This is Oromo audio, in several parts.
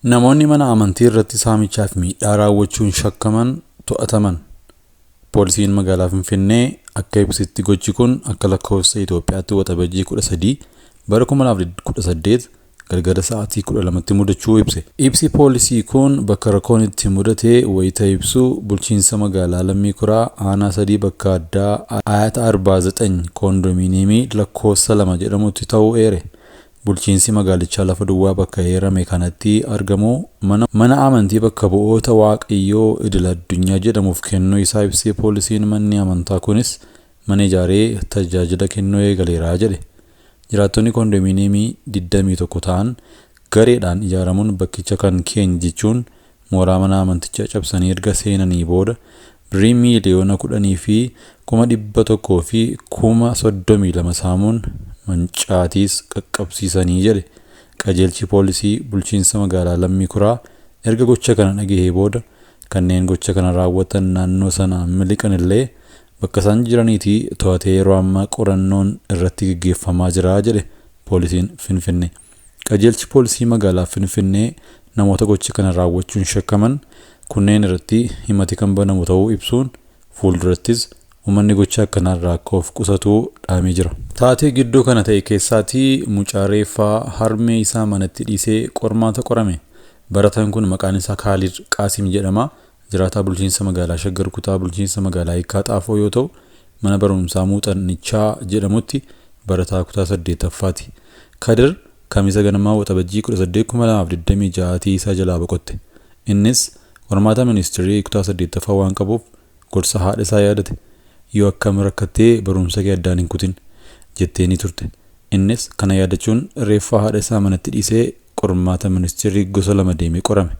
Namoonni mana amantii irratti saamichaa fi miidhaa raawwachuun shakkaman to'ataman. Poolisiin magaalaa Finfinnee akka ibsetti gochi kun akka lakkoofsa Itoophiyaatti Waxabajjii 13 bara 2018 galgala sa'aatii 12tti mudachuu ibse. Ibsi poolisii kun bakka rakkoon itti mudate wayita ibsu, bulchiinsa magaalaa Lammii Kuraa aanaa 3 bakka addaa Ayata 49 koondoominiyeemii lakkoofsa 2 jedhamutti ta'uu eere. Bulchiinsi magaalichaa lafa duwwaa bakka eerame kanatti argamu mana amantii bakka bu'oota Waaqayyoo idil addunyaa jedhamuuf kennuu isaa ibsee, poolisiin manni amantaa kunis mana ijaaree tajaajila kennuu eegaleera jedhe. Jiraattonni koondoominiyeemii 21 ta'an gareedhaan ijaaramuun bakkicha kan keenya jechuun mooraa mana amantichaa cabsanii erga seenanii booda birrii 10,132,032 saamuun mancaatiis qaqqabsiisanii jedhe. Qajeelchi poolisii bulchiinsa magaalaa Lammii Kuraa erga gocha kana dhagahee booda kanneen gocha kana raawwatan naannoo sana miliqan illee bakka isaan jiraniitii to'atee yeroo ammaa qorannoon irratti gaggeeffamaa jira jedhe poolisiin Finfinnee. Qajeelchi poolisii magaalaa Finfinnee namoota gocha kana raawwachuun shakkaman kunneen irratti himati kan banamu ta'uu ibsuun fuuldurattis uummanni gocha akkanaarraa akka of qusatu dhaamee jira. Taatee gidduu kana ta'e keessaatii mucaa reeffaa harmee isaa manatti dhiisee qormaata qorame. Barataan kun maqaan isaa Kaalid Qaasim jedhama. Jiraataa bulchiinsa magaalaa Shaggar kutaa bulchiinsa magaalaa Hiikkaa Xaafoo yoo ta'u, mana barumsaa Muuxannichaa jedhamutti barataa kutaa 8ffaati. Kadir Kamisa ganamaa Waxabajjii 18 2026 isaa jalaa boqotte. Innis qormaata ministirii kutaa 8ffaa waan qabuuf gorsa haadha isaa yaadate. "Yoo akkam rakkattee barumsa kee addaan hin kutin" jettee ni turte. Innis kana yaadachuun reeffa haadha isaa manatti dhiisee qormaata ministirii gosa lama deemee qorame.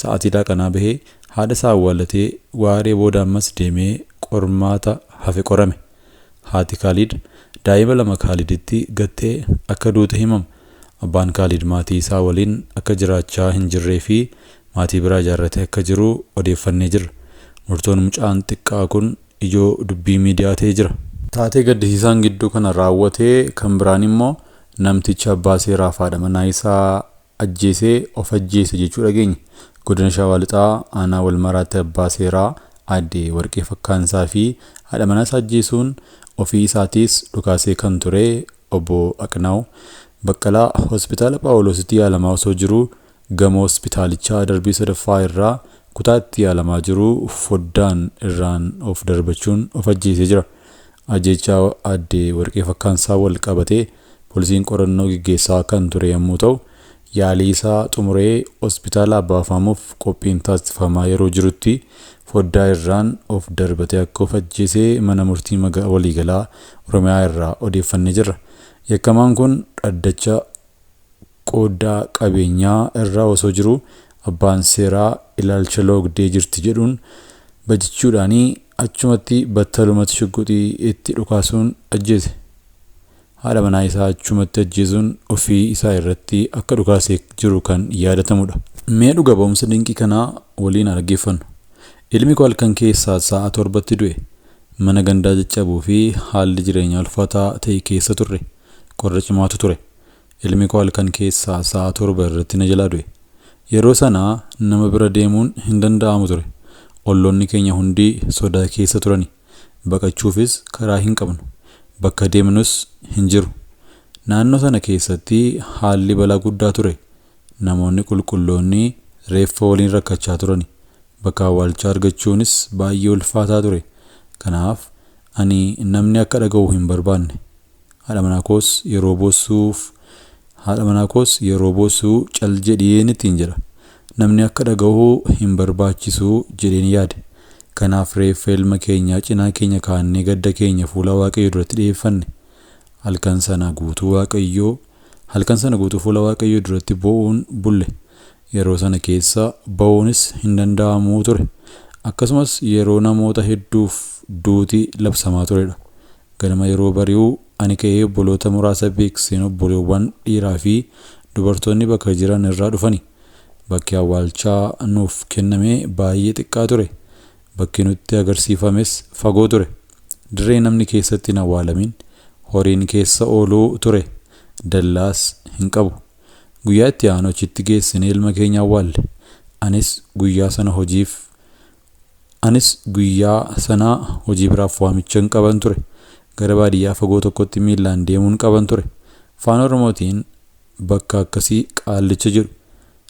Sa'aatii laaqanaa bahee haadha isaa awwaallatee waaree booda ammas deemee qormaata hafe qorame. Haati Kaalid daa'ima lama Kaaliditti gattee akka duute himama. Abbaan Kaalid maatii isaa waliin akka jiraachaa hin jirree fi maatii biraa ijaarratee akka jiru odeeffannee jirra. Murtoon mucaan xiqqaa kun ijoo dubbii miidiyaa ta'ee jira. Taatee gaddisiisaan gidduu kana raawwatee kan biraan immoo namticha abbaa seeraa fi haadha manaa isaa ajjeesee of ajjeese jechuu dhageenye. Godina Shawaa Lixaa aanaa Walmaraatti abbaa seeraa aadde Warqee Fakkaansaa fi haadha manaa isaa ajjeesuun ofii isaatiis dhukaasee kan ture obbo Aqnaaw Baqqalaa hospitaala Phaawuloositti yaalamaa osoo jiruu gamoo hospitaalichaa darbii sadaffaa irraa kutaa itti yaalamaa jiru foddaan irraan of darbachuun of ajjeesee jira. Ajjeechaa aadde Warqee Fakkaansaa wal qabatee poolisiin qorannoo gaggeessaa kan ture yommuu ta'u, yaalii isaa xumuree hospitaalaa baafamuuf qophiin taasifamaa yeroo jirutti foddaa irraan of darbatee akka of ajjeese mana murtii waliigalaa Oromiyaa irraa odeeffannee jirra. Yakkamaan kun dhaddacha qooddaa qabeenyaa irra osoo jiruu abbaan seeraa ilaalcha loogdee jirti jedhuun bajachuudhaanii achumatti battalumatti shugguxii itti dhukaasuun ajjeese. Haadha manaa isaa achumatti ajjeesuun ofii isaa irratti akka dhukaasee jiru kan yaadatamudha. Mee dhuga ba'umsa dinqii kanaa waliin haa dhaggeeffannu. Ilmi koo halkan keessaa sa'a 7tti du'e. Mana gandaa caccabuu fi haalli jireenyaa ulfaataa ta'e keessa turre. Qorra cimaatu ture. Ilmi koo halkan keessaa sa'a 7 irratti na jalaa du'e. Yeroo sana nama bira deemuun hin danda'amu ture. Olloonni keenya hundi sodaa keessa turani. Baqachuufis karaa hin qabnu. Bakka deemnus hin jiru. Naannoo sana keessatti haalli balaa guddaa ture. Namoonni qulqulloonni reeffa waliin rakkachaa turani. Bakka awwaalchaa argachuunis baay'ee ulfaataa ture. Kanaaf ani namni akka dhaga'u hin barbaanne. Haadha manaa koos yeroo boossuuf haadha manaa koos yeroo boossuu cal jedhiin ittiin jedha. Namni akka dhaga'u hin barbaachisu jedheen yaade. Kanaaf reeffa ilma keenyaa cinaa keenya kaa'annee gadda keenya fuula Waaqayyoo duratti dhi'eeffanne. Halkan sana guutuu Waaqayyoo halkan sana guutuu fuula Waaqayyoo duratti boo'uun bulle. Yeroo sana keessa ba'uunis hin danda'amu ture. Akkasumas yeroo namoota hedduuf duuti labsamaa turedha. Ganama yeroo bari'u ani ka'ee obboloota muraasa beeksiseen obboleewwan dhiiraa fi dubartoonni bakka jiran irraa dhufani. Bakki awwaalchaa nuuf kenname baay'ee xiqqaa ture. Bakki nutti agarsiifames fagoo ture. Dirree namni keessatti hin awwaalamin horiin keessa ooluu ture. Dallaas hin qabu. Guyyaa itti aanu achitti geessinee ilma keenya awwaalle. Anis guyyaa sana hojiif Anis guyyaa sanaa hojii biraaf waamicha hin qaban ture. Gara baadiyyaa fagoo tokkotti miillaan deemuun qaban ture. Afaan Oromootiin bakka akkasii qaallicha jedhu.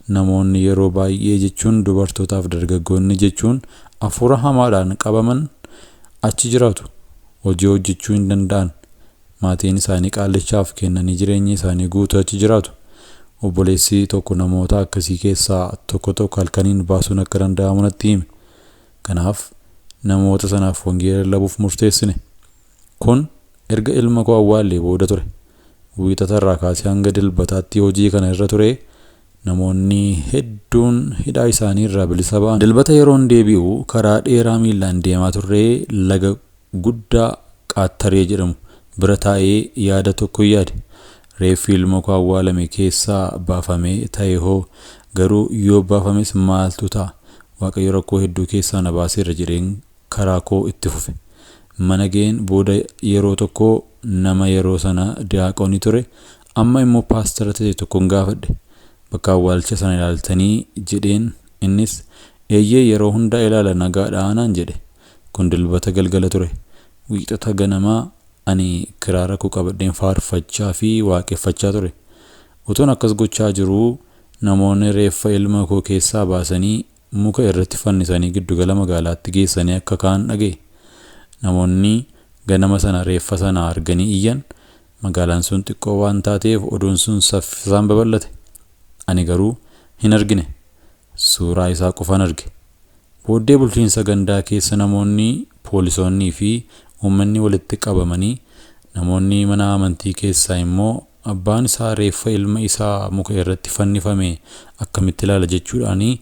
Namoonni yeroo baay'ee jechuun dubartootaaf dargaggoonni jechuun hafuura hamaadhaan qabaman achi jiraatu. Hojii hojjechuu hin danda'an. Maatiin isaanii qaallichaaf kennanii jireenya isaanii guutuu achi jiraatu. Obboleessi tokko namoota akkasii keessaa tokko tokko halkaniin baasuun akka danda'amu natti hime. Kanaaf namoota sanaaf wangeela lallabuuf murteessine. Kun erga ilma koo awwaallee booda ture. Wiixata irraa kaasee hanga dilbataatti hojii kana irra ture. Namoonni hedduun hidhaa isaanii irraa bilisa ba'an. Dilbata yeroon deebi'u karaa dheeraa miillaan deemaa turree laga guddaa Qaattaree jedhamu bira taa'ee yaada tokko yaade. Reeffi ilma koo awwaalame keessaa baafamee ta'e hoo garuu yoo baafames maaltu ta'a? Waaqayyo rakkoo hedduu keessaa na baaseera jedheen karaa koo itti fufe. Mana ga'een booda yeroo tokko nama yeroo sana diyaaqoonii ture amma immoo paastara ta'e tokkon gaafadhe. Bakka awwaalcha sana ilaaltanii jedheen innis eeyyee yeroo hunda ilaala nagaadhaa naan jedhe. Kun dilbata galgala ture. Wiixata ganamaa ani kiraara koo qabadheen faarfachaa fi waaqeffachaa ture. Utuun akkas gochaa jiruu namoonni reeffa ilma koo keessaa baasanii muka irratti fannisanii giddugala magaalaatti geessanii akka ka'an dhaga'e. Namoonni ganama sana reeffa sana arganii iyyan. Magaalaan sun xiqqoo waan taateef oduun sun saffisaan babal'ate. Ani garuu hin argine. Suuraa isaa qofan arge. Booddee bulchiinsa gandaa keessa namoonni poolisoonnii fi uummanni walitti qabamanii namoonni mana amantii keessaa immoo abbaan isaa reeffa ilma isaa muka irratti fannifame akkamitti ilaala jechuudhaanii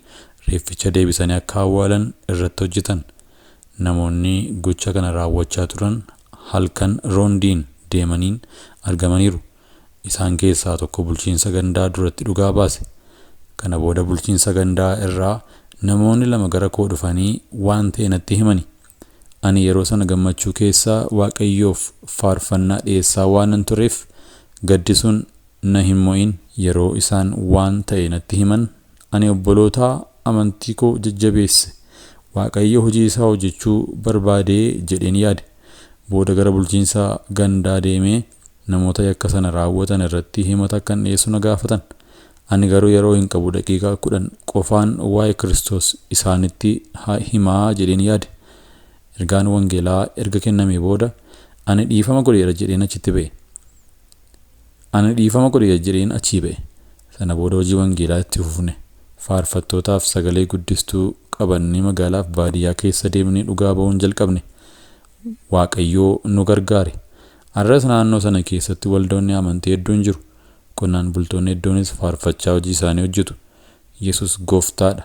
reefficha deebisanii akka awwaalan irratti hojjetan. Namoonni gocha kana raawwachaa turan halkan roondiin deemaniin argamaniiru. Isaan keessaa tokko bulchiinsa gandaa duratti dhugaa baase. Kana booda bulchiinsa gandaa irraa namoonni lama gara koo dhufanii waan ta'e natti himani. Ani yeroo sana gammachuu keessa Waaqayyoof faarfannaa dhiyeessaa waanan tureef gaddi sun na hin mo'in. Yeroo isaan waan ta'e natti himan ani obboloota amantii koo jajjabeesse. Waaqayyo hojii isaa hojjechuu barbaadee jedheen yaade. Booda gara bulchiinsa gandaa deemee namoota yakka sana raawwatan irratti himata akkan dhiyeessu na gaafatan. Ani garuu yeroo hin qabu daqiiqaa 10 qofaan waa'ee Kiristoos isaanitti himaa jedheen yaade. Ergaan wangeelaa erga kennamee booda ani dhiifama godheera jedheen achitti ba'e. Ani dhiifama godheera jedheen achii ba'e. Sana booda hojii wangeelaa itti fufne. Faarfattootaaf sagalee guddistuu qabannee magaalaaf baadiyyaa keessa deemnee dhugaa ba'uun jalqabne. Waaqayyoo nu gargaare. Har'as naannoo sana keessatti waldoonni amantii hedduun jiru. Qonnaan bultoonni hedduunis faarfachaa hojii isaanii hojjetu. Yesus gooftaadha.